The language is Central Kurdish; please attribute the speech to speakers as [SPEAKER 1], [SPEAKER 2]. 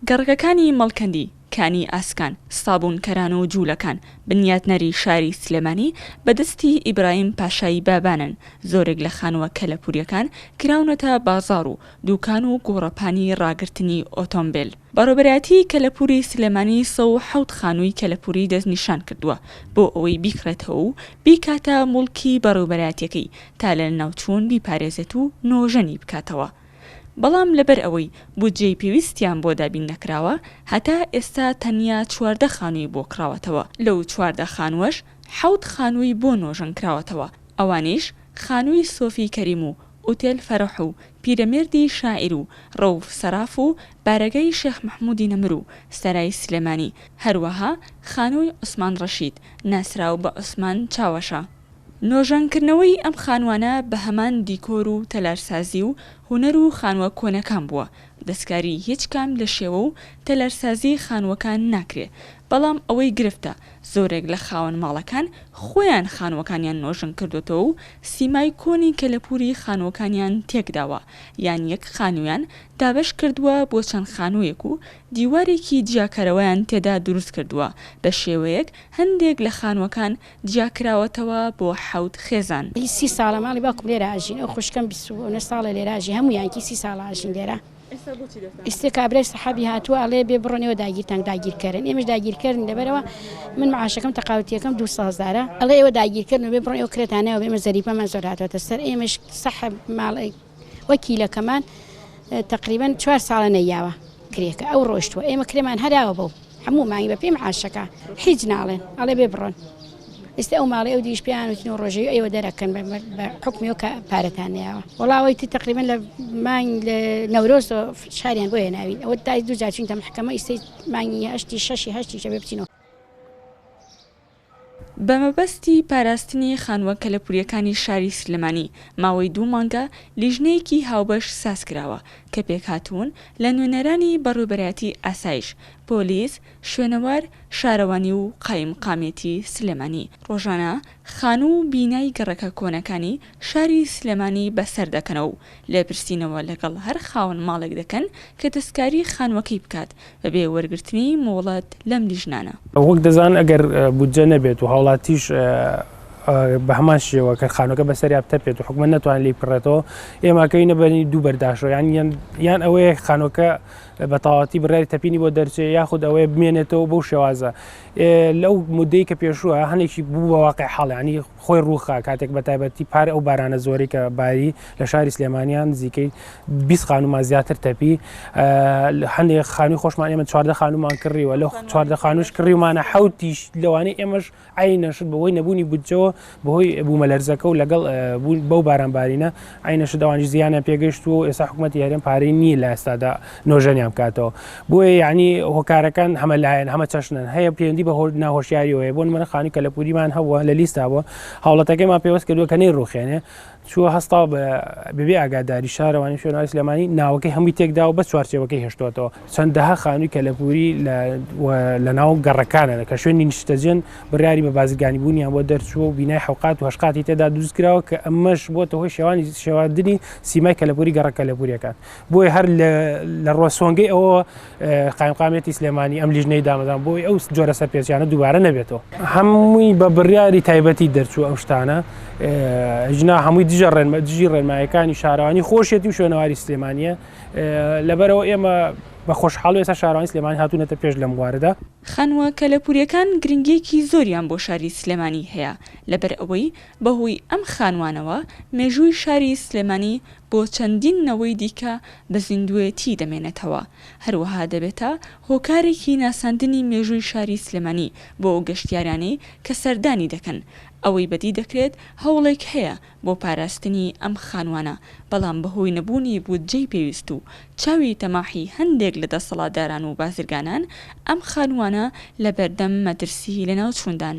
[SPEAKER 1] گەڕەکەکانی مەڵکەندی، کانی ئاسکان، سابوونکەران و جوولەکان، بنیاتنەری شاری سلێمانی بە دەستی ئیبراهیم پاشای بابانن، زۆرێک لە خانووە کەلەپوورییەکان کراونەتە بازاڕ و دووکان و گۆڕەپانی ڕاگرتنی ئۆتۆمبێل. بەڕێوەبەرایەتیی کەلەپووری سلێمانی 107 خانووی کەلەپووری دەستنیشان کردووە بۆ ئەوەی بیکڕێتەوە و بیکاتە موڵکی بەڕێوەبەرایەتییەکەی تا لە لەناوچوون بیپارێزێت و نۆژەنی بکاتەوە. بەڵام لەبەر ئەوەی بودجەی پێویستیان بۆ دابین نەکراوە، هەتا ئێستا تەنیا 14 خانووی بۆ کڕاوەتەوە، لەو 14 خانووەش حەوت خانووی بۆ نۆژەن کراوەتەوە، ئەوانیش خانووی سۆفی کەریم و ئوتێل فەرەح و پیرەمێردی شاعیر و ڕەوف سەراف و بارەگای شێخ مەحموودی نەمر و سەرای سلێمانی، هەروەها خانووی عوسمان ڕەشید ناسراو بە عوسمان چاوەشە. نۆژەنکردنەوەی ئەم خانووانە بە هەمان دیکۆر و تەلارسازی و هونەر و خانووە کۆنەکان بووە، دەستکاری هیچ کام لە شێوە و تەلارسازی خانووەکان ناکرێ، بەڵام ئەوەی گرفتە زۆرێک لە خاوەن ماڵەکان خۆیان خانووەکانیان نۆژەن کردۆتەوە و سیمای کۆنی کەلەپووری خانووەکانیان تێکداوە یان یەک خانوویان دابەش کردووە بۆ چەند خانوویەک و دیوارێکی جیاکەرەوەیان تێدا دروست کردووە بە شێوەیەک هەندێک لە خانووەکان جیاکراوەتەوە بۆ حەوت خێزان.
[SPEAKER 2] سی ساڵە ماڵی باوکم لێرە ئەژین ئەو خوشکەم 29 ساڵە لێرە ئەژی هەموویان کی سی ساڵە ئەژین لێرە ئیستێ کابرای سەحابی هاتووە ئەڵێ بێ بڕۆن ئێوە داگیرتان داگیرکەرن ئێمەش داگیرکەرن لەبەرەوە من معاشەکەم تەقاوتیەکەم 200 هەزارە ئەڵێ ئێوە داگیرکەرن و بێ بڕۆن ئێوە کرێتانەوە ئێمە زەریبەمان زۆر هاتووەتە سەر ئێمەش سەحب ماڵ وەکیلەکەمان تەقریبەن چوار ساڵە نەیاوە کرێکە ئەو ڕۆشتووە ئێمە کرێمان هەراوە بەو هەموو مانگی بە پێی معاشەکە هیچ ناڵێن ئەڵێ بێ بڕۆن ئێستا ئەو ماڵی ئەو دیش پێیان وتن و ڕۆژەی ئێوە دەرەکەن بە حکومی و کە پارەتان نەیاوە وەڵاوەی تی تقریبا لە مانگ لە نەورۆز شاریان بۆ هێناوین ئەوە تای دوو جار چوینتە محکەمە ئیستا مانگی هەشتی شەشی هەشتی شەبێ بچینەوە.
[SPEAKER 1] بە مەبەستی پاراستنی خانووە کەلەپوورییەکانی شاری سلێمانی، ماوەی دوو مانگە لیژنەیەکی هاوبەش سازکراوە کە پێکهاتوون لە نوێنەرانی بەڕێوەبەرایەتی ئاسایش، پۆلیس، شوێنەوار، شارەوانی و قایمقامیەتی سلێمانی، ڕۆژانە خانوو و بینای گەڕەکە کۆنەکانی شاری سلێمانی بەسەر دەکەنەوە و لێپرسینەوە لەگەڵ هەر خاوەن ماڵێک دەکەن کە دەستکاری خانووەکەی بکات بەبێ وەرگرتنی مۆڵەت لەم لیژنانە.
[SPEAKER 3] وەک دەزانن ئەگەر بودجە نەبێت و هاوڵاتیش بە هەمان شێوە کە خانووەکە بەسەریا بتەپێت و حکومەت نەتوانێت لێی بکڕێتەوە ئێمە کەوینە بەری دوو بەرداشەوە یان یان ئەوەیە خانووەکە بە تەواوەتی بڕیاری تەپینی بۆ دەرچێ یاخود ئەوەیە بمێنێتەوە بەو شێوازە لەو مدەی کە پێشووە هەنێکی بوو بە واقع حاڵ ینی خۆی ڕووخا کاتێک بە تایبەتی پار ئەو بارانە زۆرەی کە باری لە شاری سلێمانیان نزیکەی 20 خانوومان زیاتر تەپی هەندێک خانووی خۆشمان ئێمە 14 خانوومان کڕیوە لەو 14 خانووش کڕیومانە حوتیش لەوانەیە ئێمەش عینەشت بەهۆی نەبوونی بودجەوە بەهۆی بوومەلەرزەکە و لەگەڵ بەو بارانبارینە عینەشت ئەوانیش زیانیان پێگەیشتووە و ئێستا حکوومەتی هەرێم پارەی نییە لە ئێستادا نۆژەنیان بکاتەوە بۆیە یعنی هۆکارەکان هەمە لایەن هەمە چەشنن هەیە پەیوەندی بە ناهۆشیاریەوە هەیە بۆ نمونە خانووی کەلەپوریمان هەبووە لە لیستا بووە هاوڵەتەکەیمان پێوەست کردووە کە نەیڕوخێنێ چووە هەستا بەبێ ئاگاداری شارەوانی شوێنەواری سلێمانی ناوەکەی هەمووی تێکدا و بە چوارچێوەکەی هێشتوەتەوە چەندەها خانووی کەلەپوری لە ناو گەڕەکانە کە شوێنی نیشتەجێن بڕیاری بە بازرگانی بوونیان بۆ دەرچووە و بینای حەوقات و هەشقاتی تێدا دروست کراوە کە ئەمەش بۆتە هۆی شێوانی شێواندنی سیمای کەلەپوری گەڕەک کەلەپوریەکان بۆیە هەر لە ڕوە سۆنگەی ئەوە قایمقامیەتی سلێمانی ئەم لیژنەی دامەزان بۆی ئەو جۆرە سەرپێچیانە دووبارە نەبێتەوە هەمووی بە بڕیاری تایبەتی دەرچوو ئەو شتانە ژنا هەمووی دژە ڕێنمە دژی ڕێنمایەکانی شارەوانی خۆشیەتی و شوێنەواری سلێمانیە لەبەرەوە ئێمە بە خۆشحاڵی ئێستا شارەوانی سلێمانی هاتوونەتە پێش لەم بوارەدا.
[SPEAKER 1] خانووە کەلەپوورییەکان گرنگییەکی زۆریان بۆ شاری سلێمانی هەیە، لەبەر ئەوەی بەهۆی ئەم خانووانەوە مێژووی شاری سلێمانی بۆ چەندین نەوەی دیکە بە زیندووێتی دەمێنێتەوە، هەروەها دەبێتە هۆکارێکی ناساندنی مێژووی شاری سلێمانی بۆ ئەو گەشتیارانەی کە سەردانی دەکەن، ئەوەی بەدی دەکرێت هەوڵێک هەیە بۆ پاراستنی ئەم خانوانە، بەڵام بەهۆی نەبوونی بودجەی پێویست و چاوی تەماحی هەندێک لە دەسەڵاتداران و بازرگانان، ئەم خانووانە لەبەردەم مەترسی لەناوچووندان.